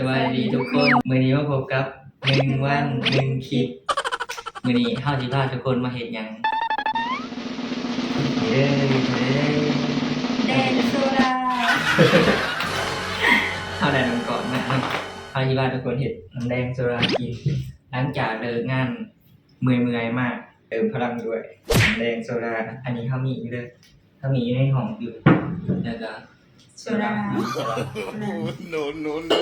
ສະບາຍດີທຸກຄົນ ມື້ນີ້ມາພົບກັບໜຶ່ງວັນໜຶ່ງຄລິບ. ມື້ນີ້ເຮົາຊິພາທຸກຄົນມາເຮັດຫຍັງ? ນີ້ເດີ ນີ້ເດີ ແດງໂຊດາ. ເຮົາໄດ້ນ້ຳກ້ອນມາເນາະ ເຮົາຊິພາທຸກຄົນເຮັດນ້ຳແດງໂຊດາກິນ ຫຼັງຈາກເລີກງານເມື່ອຍໆມາ ເຕີມພະລັງດ້ວຍນ້ຳແດງໂຊດາ. ອັນນີ້ເຮົາມີຢູ່ເດີ ເຮົາມີຢູ່ໃນຫ້ອງຢູ່ ແລ້ວກໍ ໂຊດາ ໂຊດາ ໂນ ໂນ ໂນ ໂນ.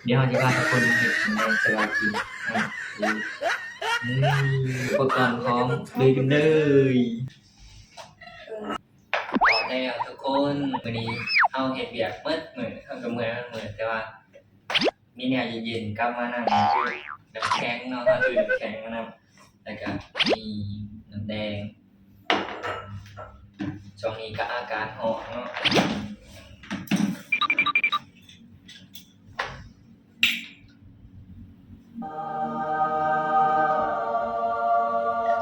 ດຽວເຮົາຊິພາທຸກຄົນມາເຮັດແນວສະບາຍກິນ. ອືມ ອຸປະກອນພ້ອມ ລຸຍກັນເລີຍ. ພໍແລ້ວທຸກຄົນ ມື້ນີ້ເຮົາເຮັດວຽກໝົດມື້ ເຮົາກໍເມື່ອຍໝົດມື້ ແຕ່ວ່າ ມີແນວເຢັນໆກັບມານຳ ນ້ຳແຂງເນາະ ເຮົາຊື້ນ້ຳແຂງມານຳ ແລ້ວກະມີນ້ຳແດງ. ຊ່ວງນີ້ກະອາກາດຮ້ອນເນາະ.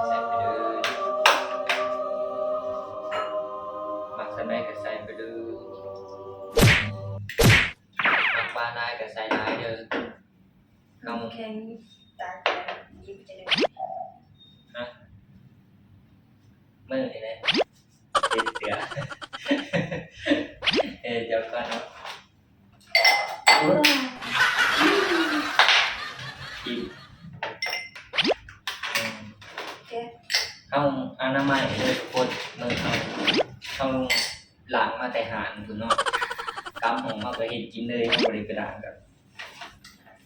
ໃສ່ໄປເລີຍ ມັກສ່ຳໃດກະໃສ່ໄປເລີຍ. ມັກຫວານຫຼາຍກໍໃສ່ຫຼາຍເດີ. ນ້ຳແຂງຕາກແດດ ຫຍິບໄປເລີຍ. ຮະ? ມືນີ້ແຫຼະ ເຈັບເສືອ. ເອີ ຈັບກ່ອນເນາະ. ອີກ ເຮົາອະນາໄມເດີທຸກຄົນ ມືເຮົາ ເຮົາລ້າງມາແຕ່ຮ້ານພຸ້ນເນາະ. ກັບຫ້ອງເຮົາກໍເຮັດກິນເລີຍ ເຮົາບໍ່ໄດ້ໄປລ້າງກັບ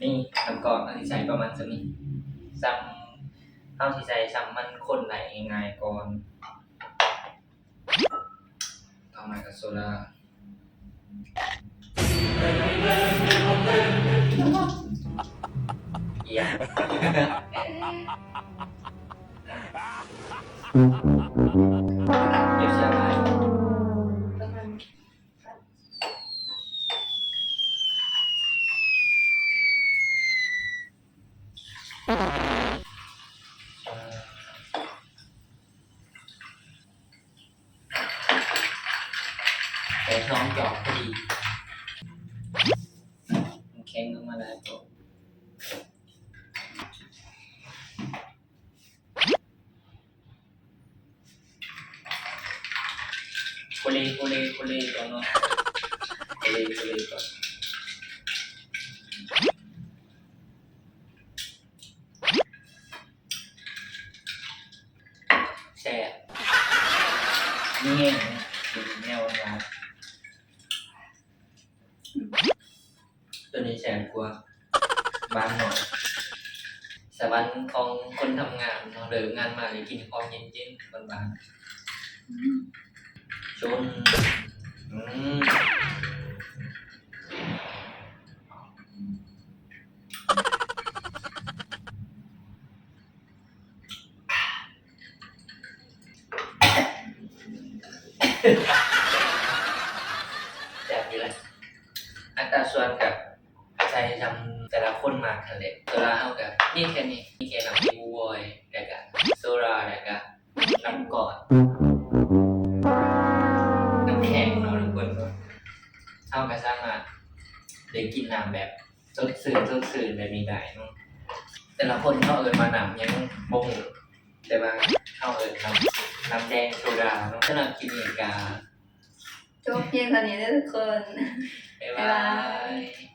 ນີ້ ນ້ຳກ້ອນເຮົາຊິໃສ່ປະມານສ່ຳນີ້ ສ່ຳ ເຮົາຊິໃສ່ສ່ຳມັນຄົນໄດ້ງ່າຍໆກ່ອນ. ຕໍ່ມາກໍໂຊດາ ອີຫຍັງ ເກັບເສື້ອຜ້າ. ໃສ່ສອງຈອກພໍດີ ແຂງລົງມາຫຼາຍໂພດ. ໂຄເລ ໂຄເລ ໂຄເລກ່ອນເນາະ ໂຄເລ ໂຄເລກ່ອນ. ແຊບ ມີແຮງ ກິນແນວຫວານໆ. ຕົວນີ້ແຊບກວ່າ ຫວານໜ້ອຍ. ສະຫວັນຂອງຄົນທຳງານເນາະ ເລີກງານມາໄດ້ກິນຂອງເຢັນໆ ຫວານໆ. ອືມ ຊົນ ອືມ. ແຊບຢູ່ແຫຼະ ອັດຕາສ່ວນກະໃສ່ສ່ຳແຕ່ລະຄົນມັກຫັ້ນແຫຼະ. ໂຊດາເຮົາກະມີແຄ່ນີ້ ມີແຄ່ນ້ຳເຕ້າຫູ້ບອຍ ແລ້ວກະໂຊດາ ແລ້ວກະນ້ຳກ້ອນ ນ້ຳແຂງເນາະທຸກຄົນເນາະ. ເຮົາກະສາມາດໄດ້ກິນນ້ຳແບບ ສົດຊື່ນ ສົດຊື່ນແບບນີ້ໄດ້ເນາະ. ແຕ່ລະຄົນເຂົາເອີ້ນວ່ານ້ຳຫຍັງບໍ່ຮູ້ ແຕ່ວ່າເຮົາເອີ້ນນ້ຳ ນ້ຳແດງໂຊດາເນາະ. ສຳລັບຄລິບນີ້ກະຈົບພຽງເທົ່ານີ້ເດີທຸກຄົນ ບາຍບາຍ ບາຍບາຍ.